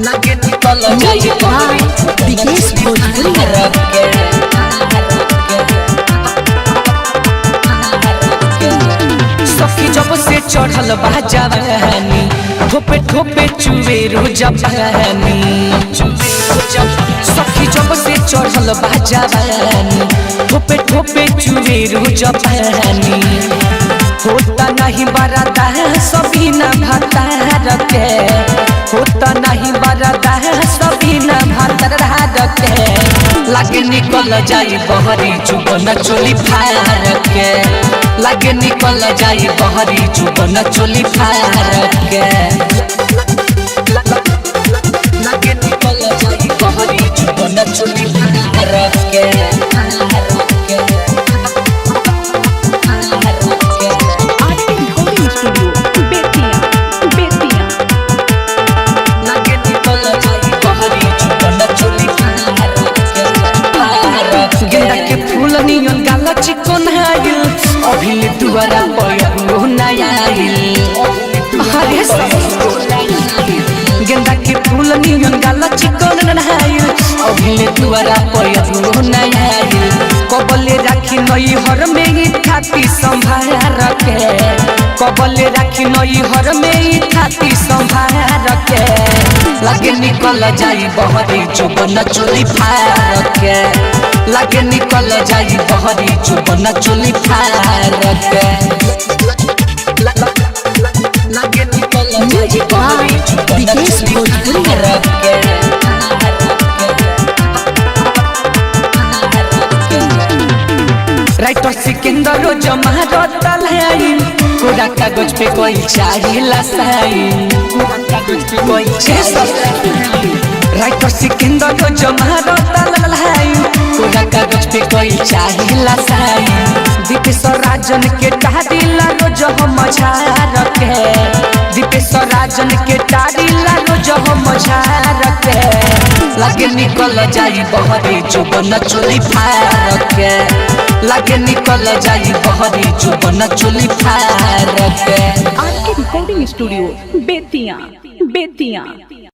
लागे निकल जाई बहरी विकेश भोजपुरी। सखी जब से चढ़ल बा जवानी, ठोपे ठोपे चुवे रोजवानी। सखी जब से चढ़ल बा जवानी, ठोपे ठोपे चुवे रोजवानी। होता नहीं बरादा सभी न भातार के, होता नहीं बरादा सभी न भातार के। लागे निकल जाई बहरी चुबन चोली फार के, लागे निकल जाई बहरी चुबन चोली फार के। लागे निकल जाई बहरी चुबन चोली फार के। RK recording studio, Bettiah, Bettiah. लागे निकल जाई बहरी चुबन चोली फार के। गेंदा के फूल नियन गाल चिकन आइल, अभी दुआरा पर नया आइल। अरे गेंदा के फूल नियन गाल चिकन आइल, अभी दुआरा पर नया आइल। कबले राखी नई हर में ही थाती संभार के, कबले राखी नई हर में ही थाती संभार के। लागे निकल जाई बहरी चुबन चोली फार के, लागे निकल जाई बहरी चुबन चोली फार के। लागे निकल जाई म्यूजिक बहरी बाय चुबन विकेश चोली भोजपुरी। फार के। राइटर सिकंदर जमा रतलाई, कोरा कागज पे कोई चाहिला साइन, कोरा कागज पे कोई चाहिला। राइटर सिकंदर जमा रतलाई, कोरा कागज पे कोई चाहिला साइन। दीपेश्वर राजन के टारिला रोज हम झार के, दीपेश्वर राजन के टारिला रोज हम झार के। लागे निकल जाई बहरी चुबन चोली फार के, लागे निकल जाई बहरी चुबन चोली फार के। RK recording studio, Bettiah, Bettiah.